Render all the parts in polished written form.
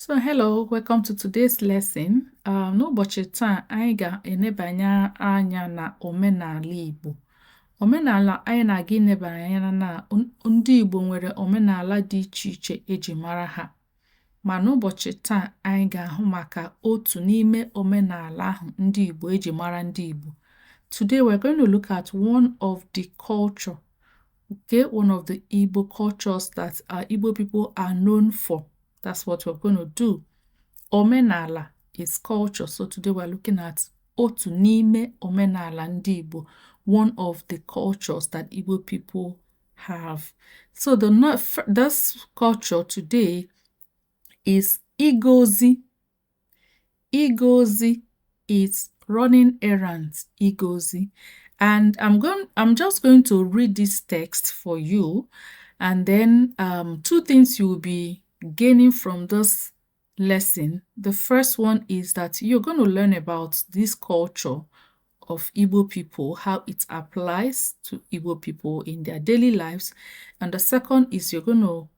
So hello, welcome to today's lesson. N'ụbọchị taa, anyị ga-enebanye anya na omenala Igbo. Omenala anyị na-aga inebanye anya na ndị Igbo nwere omenala dị iche iche eji mara ha. Ma n'ụbọchị taa, anyị ga-ahụ maka otu n'ime omenala ahụ ndị Igbo eji mara ndị Igbo. Today we're going to look at one of the culture, okay, one of the Igbo cultures that our Igbo people are known for. That's what we're going to do. Omenala is culture. So today we're looking at otu n'ime omenala ndị Igbo, one of the cultures that Igbo people have. So the not this culture today is ịga ozi. Ịga ozi is running errands, ịga ozi. And I'm just going to read this text for you, and then two things you will be gaining from this lesson. The first one is that you're going to learn about this culture of Igbo people, how it applies to Igbo people in their daily lives. And the second is you're going to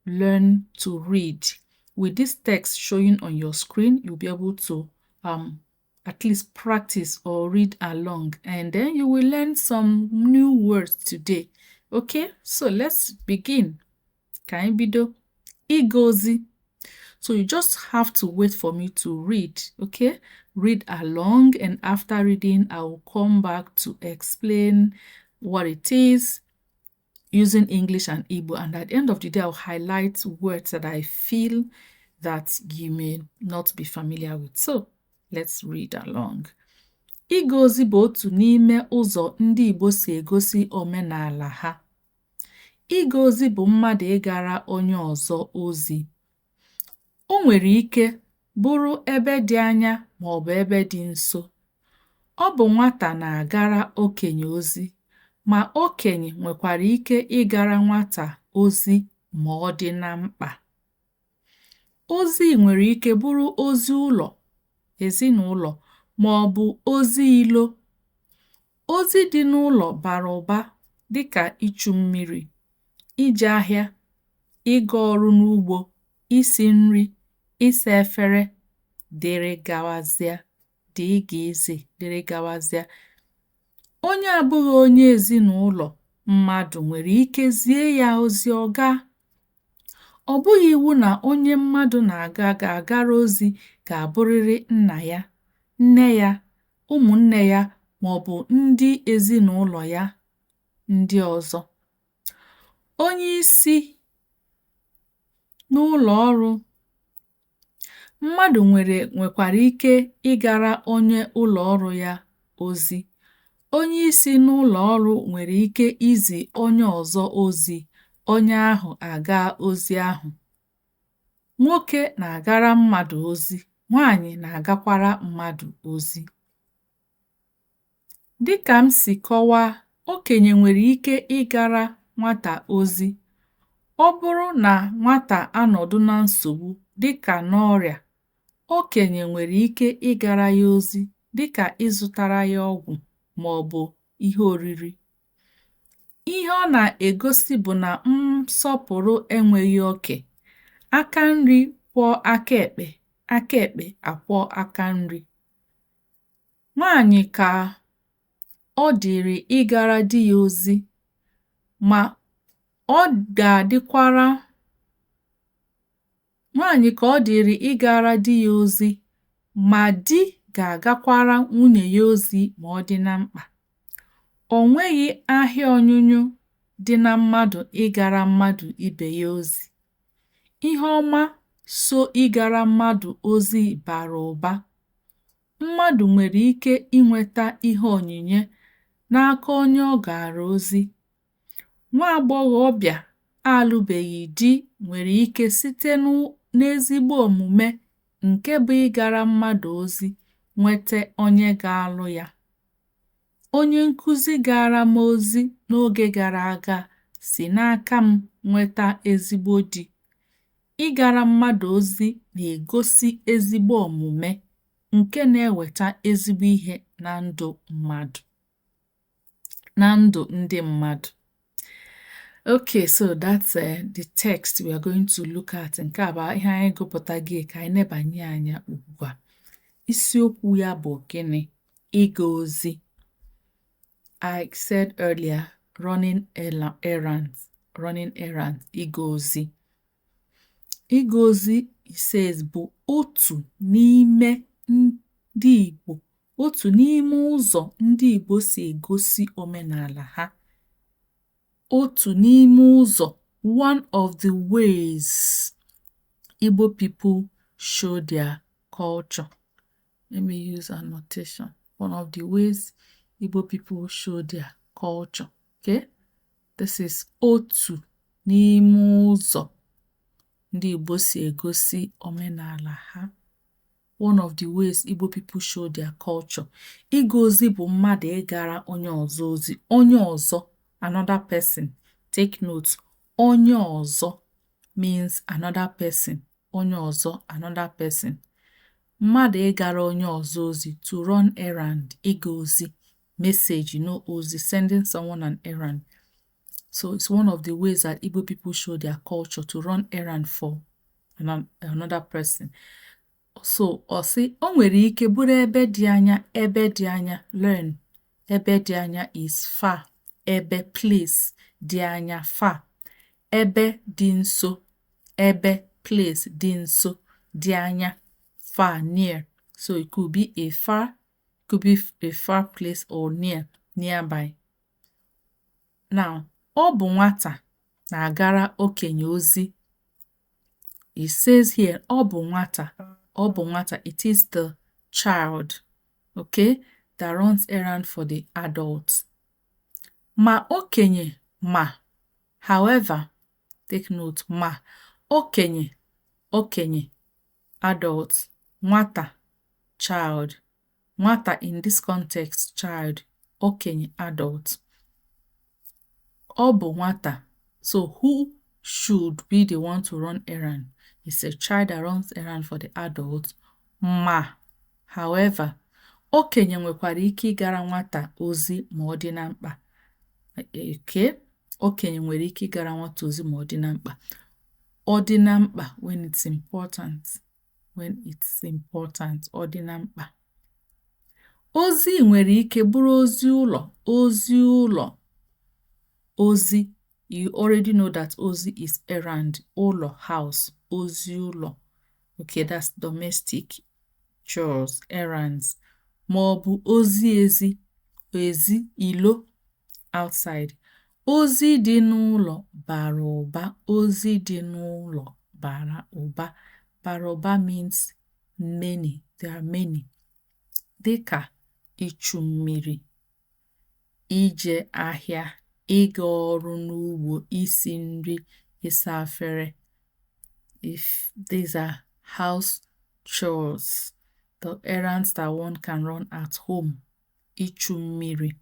learn to read. With this text showing on your screen, you'll be able to at least practice or read along, and then you will learn some new words today. Okay, so let's begin. Ka anyị bido. Ịga ozi. So you just have to wait for me to read, okay? Read along, and after reading, I will come back to explain what it is using English and Igbo. And at the end of the day, I'll highlight words that I feel that you may not be familiar with. So let's read along. Ịga ozi bụ otu n'ime ụzọ ndị Igbo si egosi omenala ha. Ịga ozi bụ mmadụ ịgara onye ọzọ ozi. O nwere ike bụrụ ebe dị anya maọbụ ebe dị nso. Ọ bụ nwata na-agara okenye ozi, ma okenye nwekwara ike ịgara nwata ozi ma ọ dị na mkpa. Ozi nwere ike bụrụ ozi ụlọ, ezinụlọ ma ọ bụ ozi ilo. Ozi dị n'ụlọ bara ụba dịka ichu mmiri, ije ahịa, ịga ọrụ n'ugbo, isi nri, ịsa efere, dịrị gawazịa, dgz dịrị gawazịa. Onye abụghị onye ezinụlọ mmadụ nwere ike zie ya ozi ọ gaa. Ọ bụghị iwu na onye mmadụ na-aga ga-agara ozi ga-abụrịrị nna ya, nne ya, ụmụnne ya maọbụ ndị ezinụlọ ya ndị ọzọ. Onye isi n'ụlọ ọrụ mmadụ nwere nwekwara ike ịgara onye ụlọ ọrụ ya ozi. Onye isi n'ụlọ ọrụ nwere ike izi onye ọzọ ozi, onye ahụ agaa ozi ahụ. Nwoke na-agara mmadụ ozi, nwaanyị na-agakwara mmadụ ozi. Dịka m si kọwaa, okenye nwere ike ịgara nwata ozi. Ọ bụrụ na nwata anọdụ na nsogbu dịka n'ọrịa, okenye nwere ike ịgara ya ozi dịka ịzụtara ya ọgwụ maọbụ ihe oriri. Ihe ọ na-egosi bụ na nsọpụrụ enweghị oke. Aka nri kwọọ aka ekpe, aka ekpe akwọọ aka nri. Nwaanyị ka ọ dịrị ịgara di ya ozi, ma ọ ga-adịkwara nwaanyị ka ọ dịrị ịgara di ya ozi, ma di ga-agakwara nwunye ya ozi ma ọ dị na mkpa. O nweghị ahịa ọnyụnyụ dị na mmadụ ịgara mmadụ ibe ya ozi. Ihe ọma so ịgara mmadụ ozi bara ụba. Mmadụ nwere ike inweta ihe onyinye n'aka onye ọ gaara ozi. Nwa agbọghọbịa alụbeghị di nwere ike site n'ezigbo omume nke bụ ịgara mmadụ ozi nwete onye ga-alụ ya. Onye nkụzi gara m ozi n'oge gara aga si n'aka m nweta ezigbo di. Ịgara mmadụ ozi na-egosi ezigbo omume nke na-eweta ezigbo ihe na ndụ mmadụ, na ndụ ndị mmadụ. Okay, so that's the text we are going to look at. Nke a bụ ihe anyị gụpụta gị ka anyị nebanye anya ugbu a. Isiokwu ya bụ gịnị? Ịga ozi. I said earlier, running errands, running errands, ịga ozi. Ịga ozi, it says, bụ otu n'ime ndị Igbo, otu n'ime ụzọ ndị Igbo si egosi omenala ha. Otu n'ime ụzọ, one of the ways Igbo people show their culture. Let me use annotation. One of the ways Igbo people show their culture. Okay? This is otu n'ime ụzọ ndị Igbo si egosi omenala ha. One of the ways Igbo people show their culture. Ịga ozi bụ mmadụ ịgara onye ọzọ ozi. Onye ọzọ, another person. Take note. Onye ọzọ means another person. Onye ọzọ, another person. Mmadụ ịgara onye ọzọ ozi, to run errand, ịga ozi, message, ozi, sending someone an errand. So it's one of the ways that Igbo people show their culture, to run errand for another person. So ọ sị o nwere ike bụrụ ebe dị anya, ebe dị anya, learn. Ebe dị anya is far. Ebe, place, dị anya, far. Ebe dị nso, ebe, place, dị nso, dị anya, far, near. So it could be a far, could be a far place or near, nearby. Now, ọ bụ nwata na-agara okenye ozi. It says here, ọ bụ nwata, ọ bụ nwata, it is the child, okay, that runs errand for the adult. Ma okenye ma, however, take note, ma okenye, okenye, adult, nwata, child. Nwata in this context, child, okenye, adult. Ọ bụ nwata. So who should be the one to run errand? It's a child that runs errand for the adult. Ma, however, okenye nwekwara ike ịgara nwata ozi ma ọ dị na mkpa. Okay? Okenye nwere ike ịgara nwata ozi ma ọ dị na mkpa. Ọ dị na mkpa, when it's important. When it's important. Ọ dị na mkpa. Ozi nwere ike bụrụ ozi ụlọ, ozi ụlọ, ozi. You already know that ozi is errand, ụlọ, house, ozi ụlọ. Okay, that's domestic chores, errands. Ma ọ bụ ozi ezi, ezi, ilo, outside. Ozi dị n'ụlọ bara ụba. Ozi dị n'ụlọ bara ụba. Bara ụba means many. There are many. Dịka ichu mmiri, ije ahịa, ịga ọrụ n'ugbo, isi nri, ịsa afere. If these are house chores, the errands that one can run at home. Ichu mmiri,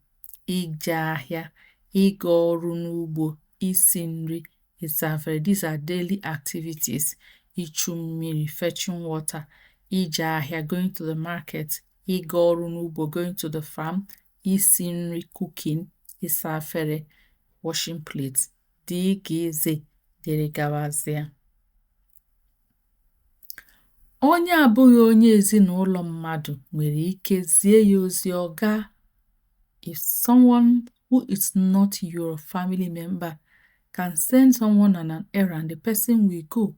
ije ahịa, ịga ọrụ n'ugbo, isi nri, ịsa afere. These are daily activities. Ichu mmiri, fetching water, ije ahịa, going to the market, ịga ọrụ n'ugbo, going to the farm, isi nri, cooking, ịsa afere, washing plates, dgz dịrị gawazịa. Onye abụghị onye ezinụlọ mmadụ nwere ike zie ya ozi ọ gaa. If someone who is not your family member can send someone on an errand, the person will go.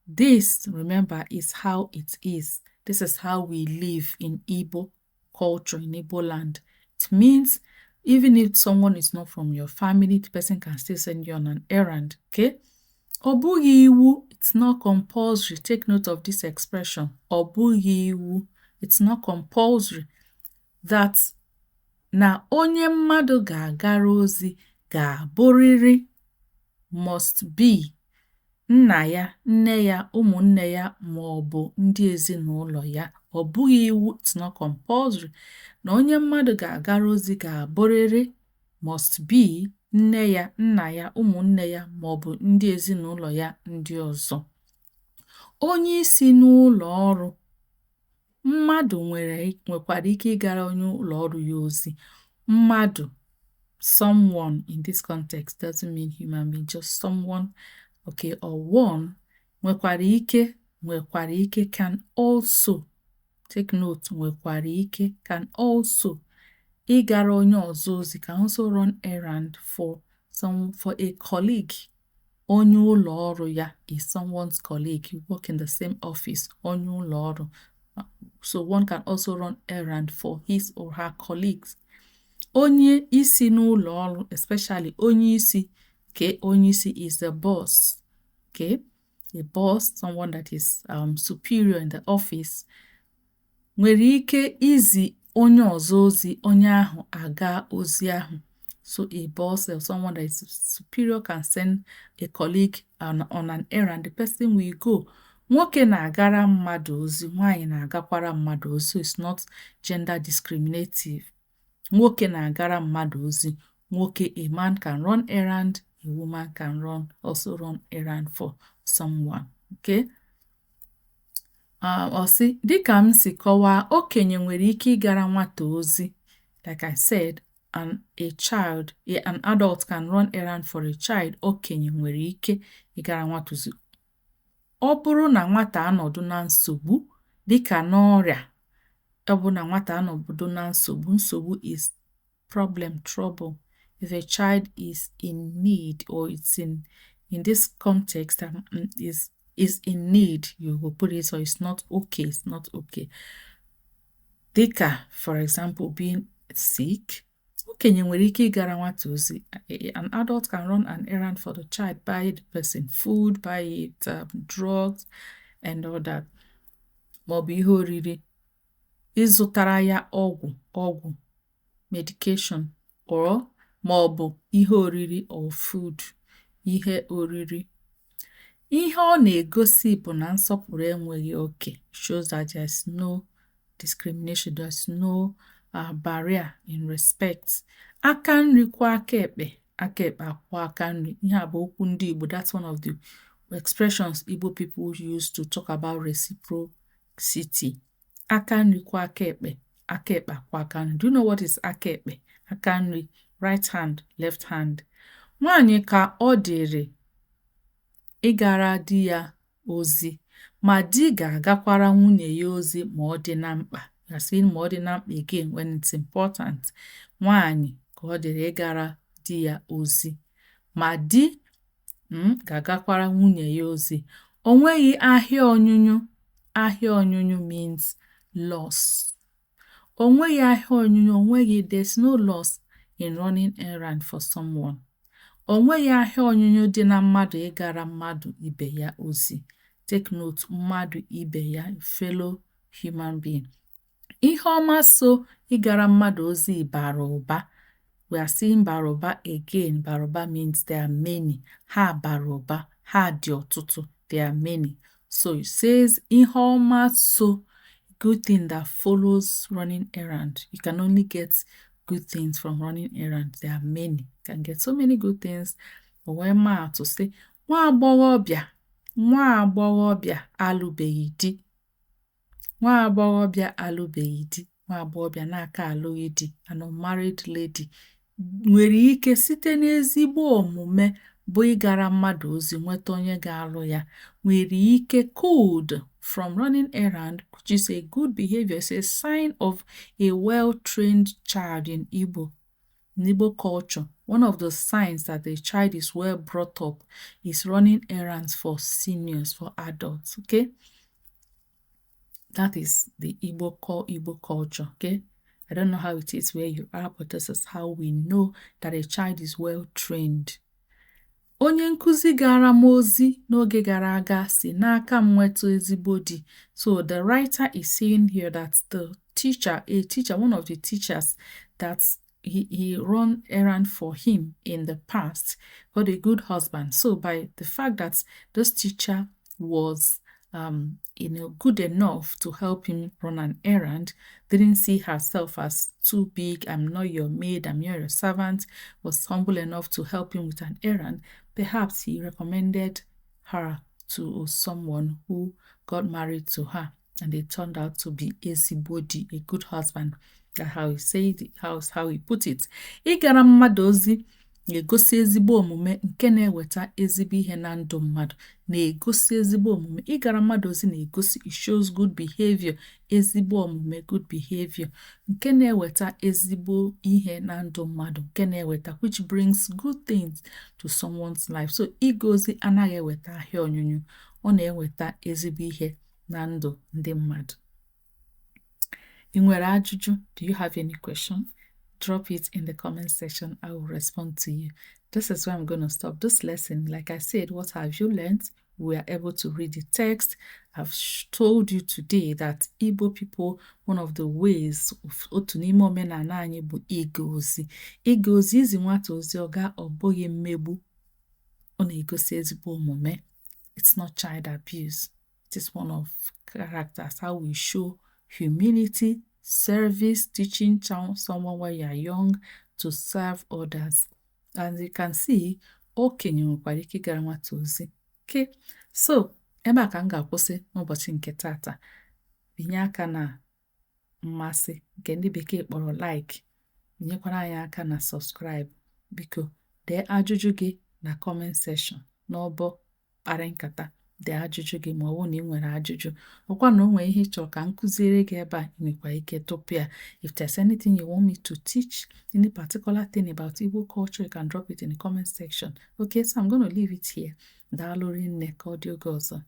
This, remember, is how it is. This is how we live in Igbo culture, in Igbo land. It means even if someone is not from your family, the person can still send you on an errand, okay? Ọ bụghị iwu, it's not compulsory. Take note of this expression. Ọ bụghị iwu, it's not compulsory that na onye mmadụ ga-agara ozi ga-abụrịrị, must be, nna ya, nne ya, ụmụnne ya ma ọ bụ ndị ezinụlọ ya. Ọ bụghị iwu, it's not compulsory na onye mmadụ ga-agara ozi ga-abụrịrị, must be, nne ya, nna ya, ụmụnne ya ma ọ bụ ndị ezinụlọ ya ndị ọzọ. Onye isi n'ụlọ ọrụ mmadụ nwere nwekwara ike ịgara onye ụlọ ọrụ ya ozi. Mmadụ Someone in this context doesn't mean human being, just someone, okay, or one nwekwara ike can also, take note, nwekwara ike can also ịgara onye ọzọ ozi, can also run errand for some for a colleague. Onye ụlọ ọrụ ya is someone's colleague. You work in the same office. Onye ụlọ ọrụ. So one can also run errand for his or her colleagues. Onye isi n'ụlọ ọrụ, especially onye isi, okay, onye isi is the boss, okay? A boss, someone that is superior in the office, nwere ike izi onye ọzọ ozi, onye ahụ aga ozi ahụ. So a boss or someone that is superior can send a colleague on an errand. The person will go. Nwoke na-agara mmadụ ozi, nwaanyị na-agakwara mmadụ ozi. So it's not gender discriminative. Nwoke na-agara mmadụ ozi. Nwoke, a man can run errand, a woman can run also run errand for someone. Okay? Ọ sị, dịka m si kọwaa, okenye nwere ike ịgara nwata ozi. Like I said, an adult can run errand for a child. Okenye nwere ike ịgara nwata ozi. Ọ bụrụ na nwata anọdụ na nsogbu, dịka n'ọrịa, ọ bụ na nwata anọdụ na nsogbu, nsogbu is problem, trouble. If a child is in need or it's in this context is in need, you will put it so it's not okay, it's not okay. Dịka, for example, being sick, okenye nwere ike ịgara nwata ozi. An adult can run an errand for the child, buy the person food, buy it drugs and all that. Maọbụ ihe oriri, ịzụtara ya ọgwụ ọgwụ medication or maọbụ ihe oriri or food, ihe oriri. Ihe ọ na-egosi bụ na nsọpụrụ enweghị oke, shows that there's no discrimination, there's no barrier in respect. Aka nri kwọọ aka ekpe, aka ekpe akwọọ aka nri. Ihe a bụ okwu ndị Igbo. That's one of the expressions Igbo people use to talk about reciprocity. Aka nri kwọọ aka ekpe, aka ekpe akwọọ aka nri. Do you know what is aka ekpe? Aka nri, right hand, left hand. Nwaanyị ka ọ dịrị ịgara di ya ozi, ma di ga-agakwara nwunye ya ozi ma ọ dị na mkpa. You are seeing ma ọ dị na mkpa again, when it's important. Nwaanyị ka ọ dịrị ịgara di ya ozi, ma di ga-agakwara nwunye ya ozi. O nweghị ahịa ọnyụnyụ. Ahịa ọnyụnyụ means loss. O nweghị ahịa ọnyụnyụ, o nweghị, there's no loss in running errand for someone. O nweghị ahịa ọnyụnyụ dị na mmadụ ịgara mmadụ ibe ya ozi. Take note, mmadụ ibe ya, fellow human being. Ihe ọma so ịgara mmadụ ozi bara ụba. We are seeing bara ụba again. Bara ụba means there are many. Ha bara ụba, ha dị ọtụtụ. There are many. So it says ihe ọma so, good thing that follows running errand. You can only get good things from running errand. There are many. You can get so many good things. O wee maa atụ sị, nwa agbọghọbịa alụbeghị di, nwa agbọghọbịa alụbeghị di, nwa agbọghọbịa na-aka alụghị di, an unmarried lady, nwere ike site n'ezigbo omume bụ ịgara mmadụ ozi nweta onye ga-alụ ya. Nwere ike, could, from running errand, which is a good behavior, is a sign of a well-trained child in Igbo. In Igbo culture, one of the signs that the child is well brought up is running errands for seniors, for adults, okay? That is the Igbo call Igbo culture, okay? I don't know how it is where you are, but this is how we know that a child is well trained. Onye nkụzi gara m ozi n'oge gara aga si n'aka m nweta ezigbo di. So the writer is saying here that the teacher, a teacher, one of the teachers that he run errand for him in the past, got a good husband. So by the fact that this teacher was good enough to help him run an errand, didn't see herself as too big, "I'm not your maid, I'm not your servant," was humble enough to help him with an errand. Perhaps he recommended her to someone who got married to her, and it turned out to be ezigbo di, a good husband. That's how he said it, how he put it. Ịgara mmadụ ozi na-egosi ezigbo omume nke na-eweta ezigbo ihe na ndụ mmadụ. Na-egosi ezigbo omume. Ịgara mmadụ ozi na-egosi, it shows good behavior, ezigbo omume, good behavior, nke na-eweta ezigbo ihe na ndụ mmadụ, nke na-eweta, which brings good things to someone's life. So ịga ozi anaghị eweta ahịa onyonyo, ọ na-eweta ezigbo ihe na ndụ ndị mmadụ. Ị nwere ajụjụ? Do you have any question? Drop it in the comment section. I will respond to you. This is where I'm going to stop this lesson. Like I said, what have you learned? We are able to read the text. I've told you today that Igbo people, one of the ways, otu n'ime omenala anyị bụ ịga ozi. Ịga ozi, izi nwata ozi ọga, ọ bụghị mmegbu. Ọ na-egosi ezigbo omume. It's not child abuse. It is one of characters, how we show humility, service, teaching someone when you are young to serve others. And you can see, okenye nwekwara ike ịgara nwata ozi. Okay, so ebe a ka m ga-akwụsị n'ụbọchị nke tata. Binye aka na mmasị nke ndị bekee kpọrọ like. Binyekwara anyị aka na subscribe. Biko dee ajụjụ gị na comment section n'ọbọ kparị nkata. Dee ajụjụ gị ma ọ bụrụ na ị nwere ajụjụ. Ọkwa na o nwere ihe ị chọrọ ka m kụziere gị ebe a, ị nwekwa ike tụpụ ya. If there's anything you want me to teach, any particular thing about Igbo culture, you can drop it in the comment section. Okay, so I'm going to leave it here. Daalụ rinne, ka ọ dị oge ọzọ.